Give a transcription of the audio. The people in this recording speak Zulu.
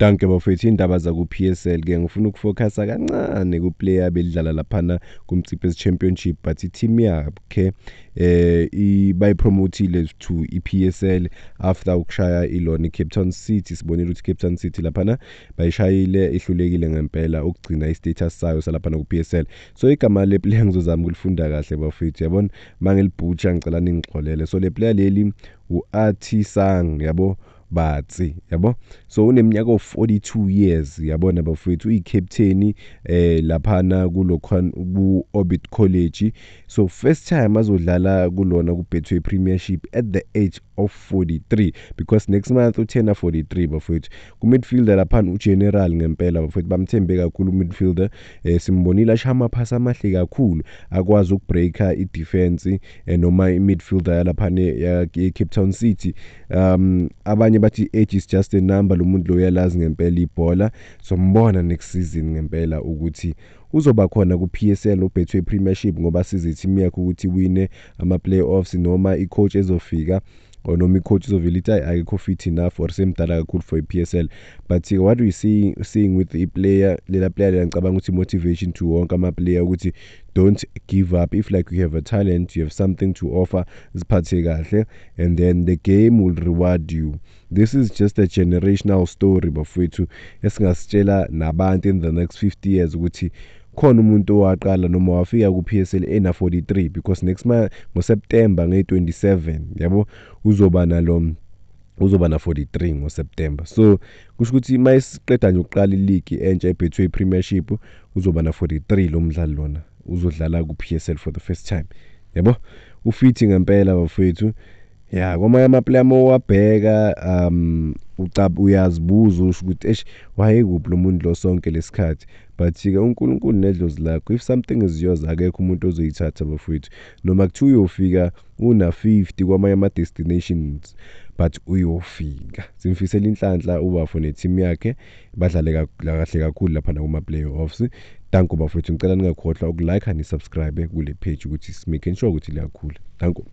Dankie bafowethu, indaba zaku-PSL ke ngifuna ukufocusa kancane ku-player belidlala laphana kuMtsipes Championship, but i-team yakhe bayipromotile to i-PSL after ukushaya ilona i-Cape Town City. Sibonile ukuthi i-Cape Town City laphana bayishayile, ihlulekile ngempela ukugcina i-status sayo salaphana ku-PSL. So igama le player ngizozama ukulifunda kahle bafowethu, yabona, mangilibhutsha ngicela ningixolele. So le player leli u-Atisang, yabo, Batsi, yabo. So uneminyaka o-42 years, yabona bafowethu, uyi-captain laphana kulo ku-Orbit College. So first time azodlala kulona ku-Betway Premiership at the age of 43, because next month uturna 43 bafowethu. Ku-midfielder laphana ugeneral ngempela bafowethu, bamthembe kakhulu u-midfielder. Simbonile ashaya amaphasi amahle kakhulu, akwazi ukubreaka i-defense noma i-midfielder yalaphana ye-Cape Town City. Abanye bathi age is just a number, lo muntu lo uyalazi ngempela ibhola. So mbona next season ngempela ukuthi uzoba khona ku-PSL uBetway Premiership, ngoba size team yakhe ukuthi wine ama-playoffs, noma i-coach ezofika or noma i-coach izovela ithi akekho fit enough or semdala kakhulu for i-PSL. But what we seeing with i-player lela, player lela, ngicabanga ukuthi motivation to wonke ama-player ukuthi don't give up. If like you have a talent, you have something to offer, ziphathe kahle and then the game will reward you. This is just a generational story bafowethu, esingasitshela nabantu in the next 50 years ukuthi khona umuntu owaqala noma wafika ku-PSL ena 43, because next month ngoSeptember nge-27, yabo, uzoba nalo, uzoba na 43 ngoSeptember. So kusho ukuthi mayisiqeda nje ukuqala iligi entsha eBetway Premiership, uzoba na 43 lo mdlali lona, uzodlala ku-PSL for the first time, yabo. Ufithi ngempela bafowethu. Ya, kwamanye ama-player mawuwabheka uyazibuza, usho ukuthi eish, wayekuphi lo muntu lo sonke lesikhathi? But-ke uNkulunkulu nedlozi lakho, if something is yours, akekho umuntu ozoyithatha bafowethu, noma kuthiwa uyofika una-50 kwamanye ama-destinations, but uyofika. Simfisela inhlanhla ubafo ne-team yakhe, badlale kahle kakhulu laphana kuma-playoffs. Danko bafowethu, ngicela ningakhohlwa ukulike ni-subscribe kule page ukuthi making sure ukuthi liyakhula. Danko.